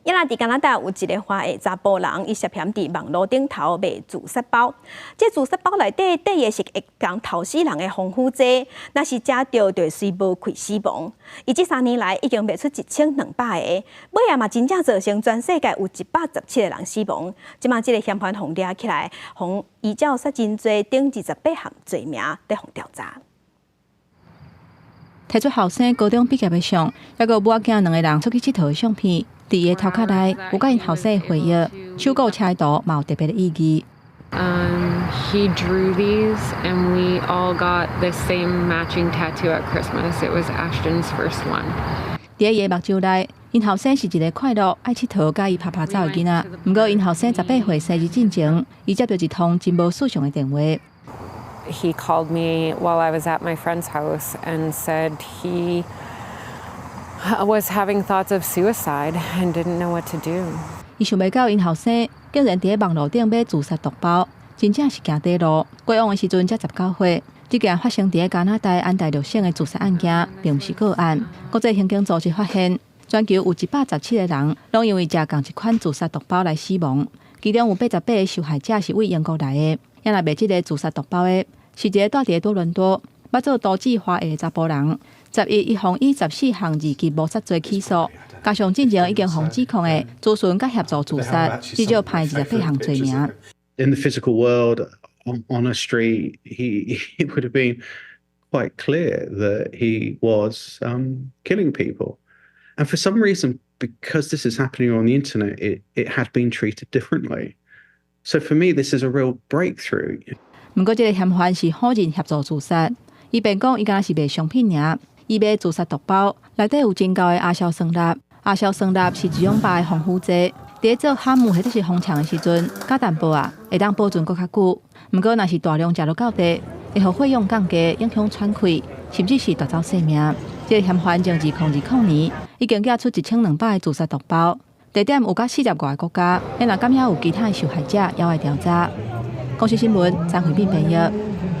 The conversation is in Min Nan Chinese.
抑若佇加拿大有一个華裔查埔人，伊涉嫌佇網路頂頭賣自殺包。這自殺包內底綴的是會共頭死人的防腐劑，若是食著就會隨無氣死亡。伊這3年來已經賣出1200個，尾仔嘛真正造成全世界有117個人死亡。這馬這个嫌犯予掠起來，予依照殺人罪等28項罪名咧予調查。提出後生高中畢業的相，抑閣母仔囝兩个人出去𨑨迌的相片，佇伊的頭殼內有佮𪜶後生的回憶，手鼓車圖嘛有特別的意義。 He drew these, and we all got the same matching tattoo at Christmas. It was Ashton's first one. 佇伊的目睭內，𪜶後生是一个快樂、愛𨑨迌、佮伊拍拍走的囡仔。毋過，𪜶後生18歲生日進前，伊接著一通真無尋常的電話。 He called me while I was at my friend's house and said he was having thoughts of suicide and didn't know what to do. 伊想袂到，𪜶後生竟然佇咧網路頂買自殺毒包，真正是行短路。過往的時陣才19歲。這件發生佇咧加拿大安大略省的自殺案件，並毋是個案。國際刑警組織發現，全球有117個人，攏因為食仝一款自殺毒包來死亡。其中有88個受害者是對英國來的。抑若賣這个自殺毒包的，是一个蹛佇咧多倫多，捌做都市華裔的查埔人。11伊予以14項二級謀殺罪起訴，加上進前已經予指控的諮詢佮協助自殺，至少判28項罪名。 In the physical world, on a street, it would have been quite clear that he was killing people. And for some reason, because this is happening on the internet, it had been treated differently. So for me, this is a real breakthrough. 毋過，這个嫌犯是否認協助自殺。伊辯講，伊敢若是賣商品爾。伊賣自殺毒包，內底有真厚的亞硝酸鈉。亞硝酸鈉是一種肉的防腐劑，佇咧做哈姆或者是紅腸的時陣，加淡薄仔，會當保存閣較久。毋過，若是大量食落到底，會予血氧降低，影響喘氣，甚至是奪走性命。這个嫌犯從2002年，已經寄出1200個自殺毒包，地點有甲40外个國家。若敢猶有其他的受害者，猶愛調查。公視新聞張惠敏編譯。